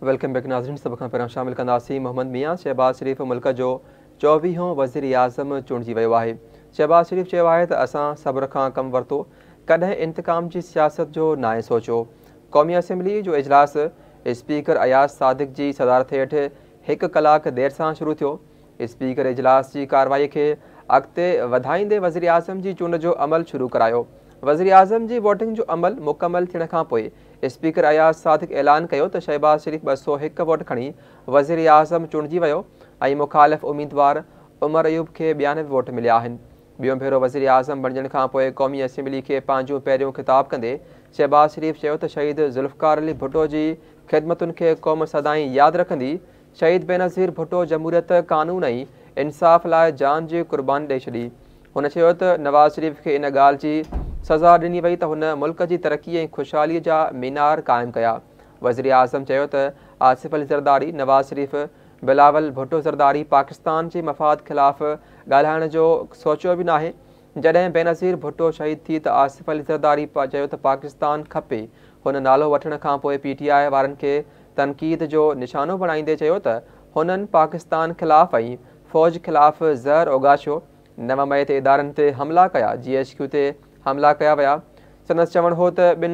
Welcome back ناظرين، سڀ کان پهريان شامل ڪنداسين محمد ميان. شهباز شريف ملڪ جو 24هون وزير اعظم چونڊجي ويو آهي. شهباز شريف چيو آهي ته اسان صبر کان ڪم ورتو، ڪڏهن انتقام جي سياست جو ناهي سوچيو. قومي اسيمبلي جو اجلاس اسپيڪر اياز صادق جي صدارت هيٺ 1 ڪلاڪ دير سان شروع ٿيو. اسپيڪر اجلاس جي ڪارروائي کي اڳتي وڌائيندي وزيراعظم جي چونڊ جو عمل شروع ڪرايو. وزيراعظم جي ووٽنگ جو عمل مڪمل ٿيڻ کان پوءِ اسپيڪر اياز صادق اعلان ڪيو ته شهباز شريف 201 ووٽ کڻي وزيراعظم چونڊجي ويو ۽ مخالف اميدوار عمر ايوب کي 92 ووٽ مليا آهن. ٻيون ڀيرو وزيراعظم بڻجڻ کان پوءِ قومي اسيمبلي کي پنهنجو پهريون خطاب ڪندي شهباز شريف چيو ته شهيد ذوالفقار علي ڀٽو جي خدمتن کي قوم سدائين ياد رکندي. شهيد بينظير ڀٽو جمهوريت، قانون ۽ انصاف لاءِ جان جي قرباني ڏئي ڇڏي. هن چيو ته نواز شريف کي ان ڳالهه جي سزا ڏني وئي ته هن ملڪ جي ترقي ۽ خوشحالي جا مينار قائم ڪيا. وزيراعظم چيو ته آصف علي زرداري، نواز شريف، بلاول ڀٽو زرداري پاڪستان جي مفاد خلاف ڳالهائڻ جو سوچيو به ناهي. جڏهن بينظير ڀٽو شهيد ٿي ته آصف علي زرداري چيو ته پاڪستان کپي. هن نالو وٺڻ کان پوءِ پي ٽي آءِ وارن کي تنقيد جو نشانو بڻائيندي چيو ته هنن پاڪستان خلاف ۽ فوج خلاف زهر اوڳاڇيو، 9 مئي تي ادارن تي حملا ڪيا، جي ايڇ ڪيو تي حملا ڪيا ويا. سندس چوڻ هو ته ٻن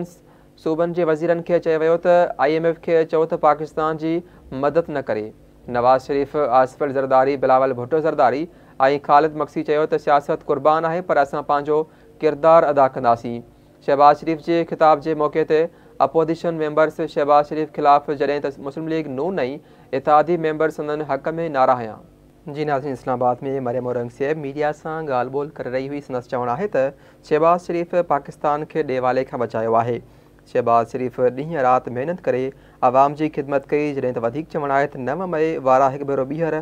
صوبن جي وزيرن کي چيو ويو ته I M F کي چئو ته پاڪستان جي مدد نه ڪري. نواز شريف، آصف علي زرداري، بلاول ڀٽو زرداري ۽ خالد مگسي چيو ته سياست قربان آهي پر اسان پنهنجو ڪردار ادا ڪنداسين. شهباز شريف جي خطاب جي موقعي تي اپوزيشن ميمبرس شهباز شريف خلاف، جڏهن ته مسلم ليگ نون ۽ اتحادي ميمبر سندن حق ۾ نعرا هنيا. جي ناظرين، اسلام آباد ۾ مريم اورنگزيب ميڊيا سان ڳالهه ٻولهه ڪري رهي هئي. سندس چوڻ آهي ته شهباز شريف پاڪستان کي ڏيوالي کان بچايو آهي. شهباز شريف ڏينهن رات محنت ڪري عوام جي خدمت ڪئي. جڏهن ته وڌيڪ چوڻ آهي ته 9 مئي وارا هڪ ڀيرو ٻيهر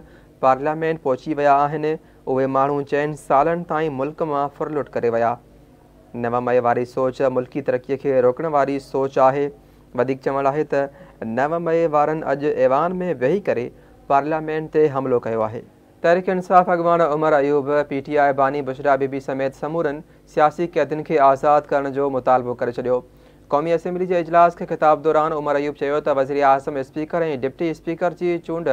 پارليامينٽ پهچي ويا آهن. اهي ماڻهو 4 سالن تائين ملڪ مان ڦرلٽ ڪري ويا. 9 مئي واري سوچ ملڪي ترقي کي روڪڻ واري سوچ آهي. وڌيڪ چوڻ آهي ته 9 مئي وارن اڄ ايوان ۾ ويهي ڪري پارليامينٽ تي حملو ڪيو آهي. تحريڪ انصاف اڳواڻ عمر ايوب پي ٽي آءِ باني بشريٰ بي بي سميت سمورن سياسي قيدين کي آزاد ڪرڻ جو مطالبو ڪري ڇڏيو. قومي اسيمبلي جي اجلاس کي خطاب دوران عمر ايوب چيو ته وزيراعظم، اسپيڪر ۽ ڊپٽي اسپيڪر جي چونڊ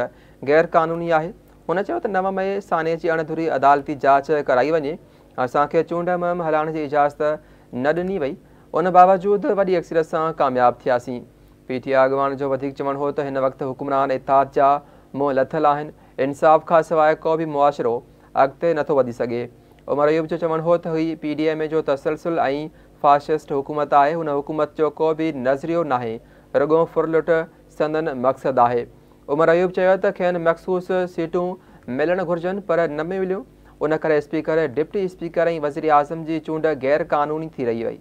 غير قانوني آهي. هن چيو ته 9 مئي سانحي جي اڻڌري عدالتي جاچ ڪرائي وڃي. اسان کي چونڊ مهم هلائڻ جي اجازت نه ڏني وئي، ان باوجود وڏي اڪثريت سان ڪامياب ٿياسين. پي ٽي آءِ اڳواڻ جو وڌيڪ چوڻ هو ته هن وقت حڪمران اتحاد جا منهن لٿل آهن، انصاف کان سواءِ ڪو به معاشرو اڳتي نٿو وڌي سگهي. عمر ايوب جو چوڻ هو ته هي پي ڊي ايم اي جو تسلسل ۽ فاشسٽ حڪومت آهي. هن حڪومت جو ڪو به نظريو ناهي، رڳو ڦرلٽ سندن مقصد آهي. عمر ايوب چيو ته کين مخصوص سيٽون ملڻ گهرجن پر نه مليون، ان ڪري اسپيڪر، ڊپٽي اسپيڪر ۽ وزيراعظم جي چونڊ غير قانوني ٿي رهي وئي.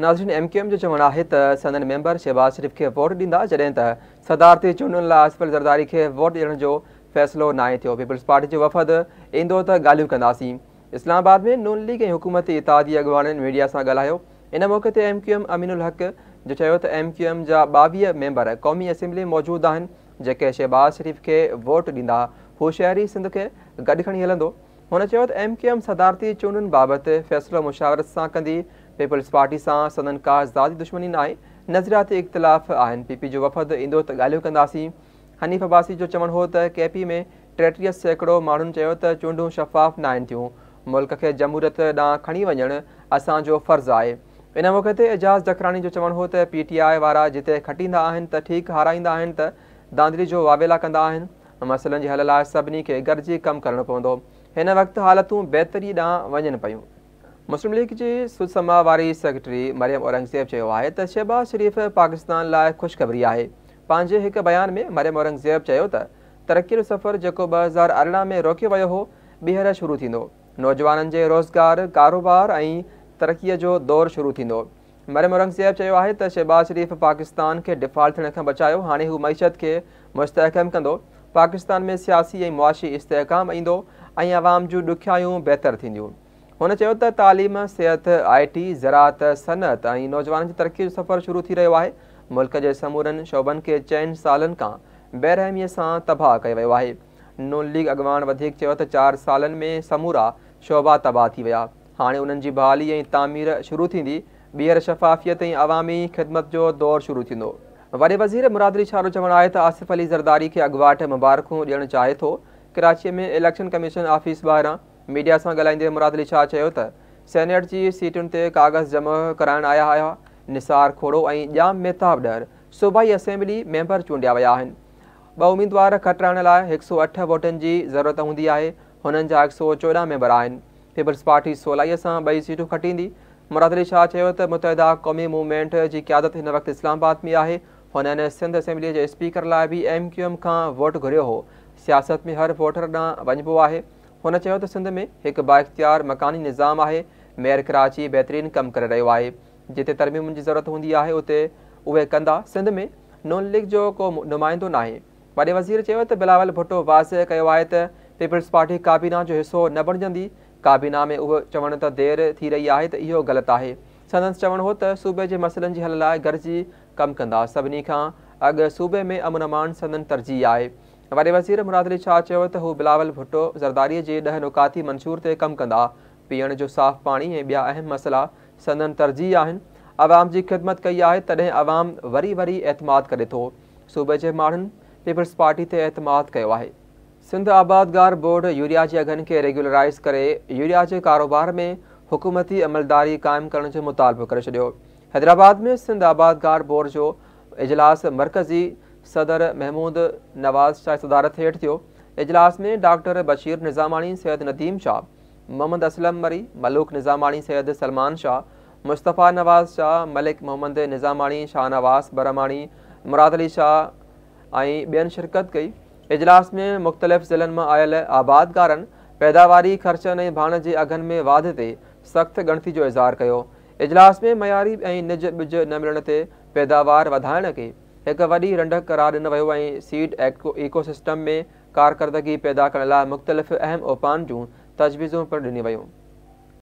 ناظرين، ايم ڪيو ايم جو چوڻ آهي ته سندن ميمبر شهباز شريف کي ووٽ ڏيندا، جڏهن ته صدارتي چونڊن لاءِ آصف علي زرداري کي ووٽ ڏيڻ جو فيصلو ناهي ٿيو. پيپلز پارٽي جو وفد ايندو ته ڳالهيون ڪنداسين. اسلام آباد ۾ نون ليگ ۽ حڪومتي اتحادي اڳواڻن ميڊيا سان ڳالهايو. ان موقعي تي ايم ڪيو ايم امين الحق جو چيو ته ايم ڪيو ايم جا 22 ميمبر قومي اسيمبلي ۾ موجود آهن، جيڪي شهباز شريف کي ووٽ ڏيندا. هو شهري سنڌ کي گڏ کڻي هلندو. هن چيو ته ايم ڪيو ايم صدارتي چونڊن بابت فيصلو مشاورت سان ڪندي. پيپلز پارٽي سان سندن ڪا ذاتي دشمني ناهي، نظرياتي اختلاف آهن. پي پي جو وفد ايندو ته ڳالهيون ڪنداسين. حنيف عباسي جو چوڻ هو ته ڪي پي ۾ 33% ماڻهن چيو ته چونڊون شفاف ناهن ٿيون، ملڪ کي جمهوريت ڏانهن کڻي وڃڻ اسان جو فرض آهي. ان موقعي تي اعجاز جکراڻي جو چوڻ هو ته پي ٽي آءِ وارا جتي کٽيندا آهن ته ٺيڪ، هارائيندا آهن ته ڌانڌلي جو واويلا ڪندا آهن. مسئلن جي حل لاءِ سڀني کي گڏجي ڪم ڪرڻو پوندو. هن وقت حالتون بهتري ڏانهن وڃن پيون. مسلم ليگ جي سڌسماءُ واري سيڪريٽري مريم اورنگزيب چيو آهي ته شهباز شريف پاڪستان لاءِ خوشخبري آهي. پنهنجي هڪ بيان ۾ مريم اورنگزيب چيو ته ترقي جو سفر جيڪو 2018 ۾ روڪيو ويو هو ٻيهر شروع ٿيندو. نوجوانن جي روزگار، ڪاروبار ۽ ترقيءَ جو دور شروع ٿيندو. مريم اورنگزيب چيو آهي ته شهباز شريف پاڪستان کي ڊفالٽ ٿيڻ کان بچايو، هاڻي هو معيشت کي مستحڪم ڪندو. پاڪستان ۾ سياسي ۽ معاشي استحڪام ايندو ۽ عوام جون ڏکيائيون بهتر ٿينديون. هن چيو ته تعليم، صحت، آءِ ٽي، زراعت، صنعت ۽ نوجوانن جي ترقي جو سفر شروع ٿي رهيو آهي. ملڪ جي سمورن شعبن کي 4 سالن کان بيرحميءَ سان تباهه ڪيو ويو آهي. نون ليگ اڳواڻ وڌيڪ چيو ته 4 سالن ۾ سمورا شعبا تباهه ٿي ويا، هاڻي انهن جي بحالي ۽ تعمير شروع ٿيندي. ٻيهر شفافيت ۽ عوامي خدمت جو دور شروع ٿيندو. وڏي وزير مراد علي شاهه جو چوڻ آهي ته آصف علي زرداري کي اڳواٽ مبارڪون ڏيڻ چاهي ٿو. ڪراچي ۾ اليڪشن ڪميشن آفيس ٻاهران ميڊيا سان ڳالهائيندي مراد علي شاهه چيو ته سينيٽ جي سيٽن تي ڪاغذ جمع ڪرائڻ آيا هيا، نثار کوڙو ۽ ڄام مهتاب ڏهر صوبائي اسيمبلي ميمبر چونڊيا ويا آهن. ٻه اميدوار کٽرائڻ لاء 108 ووٽن جي ضرورت هوندي آهي، هنن جا 114 ميمبر آهن. پيپلز پارٽي سولائي سان ٻئي سيٽون کٽيندي. مراد علي شاهه چيو ته متحده قومي موومينٽ جي قيادت هن وقت اسلام آباد ۾ آهي. هنن سنڌ اسيمبلي جي اسپيڪر لاء به ايم ڪيو ايم کان ووٽ گهريو هو. سياست ۾ هر ووٽر ڏانهن وڃبو آهي. هن چيو ته سنڌ ۾ هڪ بااختيار مڪاني نظام آهي، ميئر ڪراچي بهترين ڪم ڪري رهيو آهي، جتي ترميمن جي ضرورت هوندي آهي اتي اهي ڪندا، سنڌ ۾ نون ليگ جو ڪو نمائندو ناهي. وڏي وزير چيو ته بلاول ڀٽو واضح ڪيو آهي ته پيپلز پارٽي ڪابينا جو حصو نه بڻجندي، ڪابينا ۾ اهو چوڻ ته دير ٿي رهي آهي ته اهو غلط آهي. سندس چوڻ هو ته صوبي جي مسئلن جي حل لاء گڏجي ڪم ڪندا، سڀني کان اڳ صوبي ۾ امن امان سندن ترجيح آهي. وڏي وزير مراد علي شاهه چيو ته هو بلاول ڀٽو زرداري جي 10 نڪاتي منشور تي ڪم ڪندا، پيئڻ جو صاف پاڻي ۽ ٻيا اهم مسئلا سندن ترجيح آهن، عوام جي خدمت ڪئي آهي تڏهن عوام وري وري اعتماد ڪري ٿو، صوبي جي ماڻهن پيپلز پارٽي تي اعتماد ڪيو آهي. سنڌ آبادگار بورڊ يوريا جي اگهن کي ريگيولرائيز ڪري يوريا جي ڪاروبار ۾ حڪومتي عملداري قائم ڪرڻ جو مطالبو ڪري ڇڏيو. حيدرآباد ۾ سنڌ آبادگار بورڊ جو اجلاس مرڪزي صدر محمود نواز شاهه صدارت هيٺ ٿيو. اجلاس ۾ ڊاڪٽر بشير نظاماڻي، سيد نديم شاهه، محمد اسلم مري، ملوڪ نظاماڻي، سيد سلمان شاهه، مصطفيٰ نواز شاهه، ملڪ محمد نظاماڻي، شاهنواز برهماڻي، مراد علي شاهه ۽ ٻين شرڪت ڪئي. اجلاس ۾ مختلف ضلعن مان آيل آبادگارن پيداواري خرچن ۽ ڀاڻ جي اگهن ۾ واڌ تي سخت ڳڻتي جو اظهار ڪيو. اجلاس ۾ معياري ۽ نج ٻج نه ملڻ تي پيداوار وڌائڻ کي هڪ وڏي رنڊڪ قرار ڏنو ويو ۽ سيڊ ايڪو سسٽم ۾ ڪارڪردگي پيدا ڪرڻ لاء مختلف اهم اپائن جون تجويزون پڻ ڏنيون ويون.